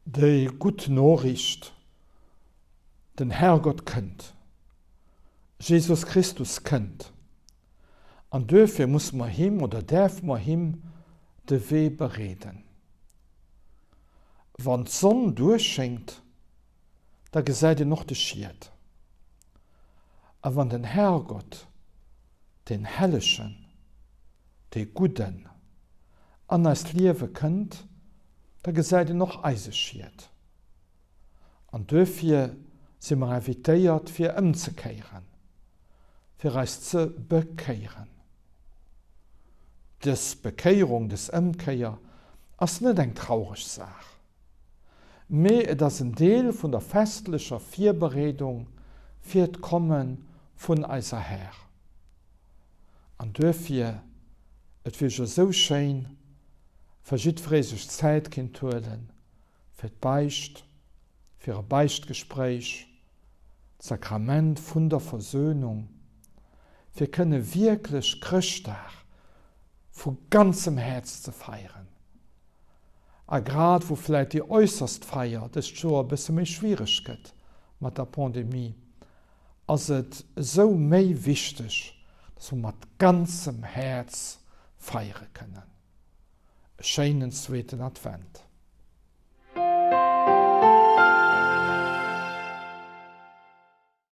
Déi gutt Noriicht, Den Herrgott kënnt! Jesus Christus kënnt! An duerfir musse mer him oder däerfe mer him de Wee bereeden. Wann d'Sonn duerchschéngt, da gesäit een och de Schiet. A wann den Herrgott, deen Hellegen, dee Gudden, an eist Liewe kënnt, da gesäit en och eise Schiet. An duerfir si mer invitéiert, fir ëmzekéieren, fir eis ze bekéieren. Dës Bekéierung, dës Ëmkéier ass net eng traureg Saach, mee et ass en Deel vun der festlecher Virbereedung fir d'Komme vun eiser Här. An duerfir, et wier jo esou schéin, wa jiddweree sech Zäit kinnt huelen fir d'Beicht, fir e Beichtgespréich, d'Sakrament vun der Versöhnung, fir kënne wierklech Chrëschtdag vu ganzem Häerz ze feieren. A grad wou vläit déi äusserst Feier dëst Joer e bësse méi schwiereg gëtt mat der Pandemie, ass et esou méi wichteg, dass mer mat ganzem Häerz feiere kënnen. E schéinen zweeten Advent.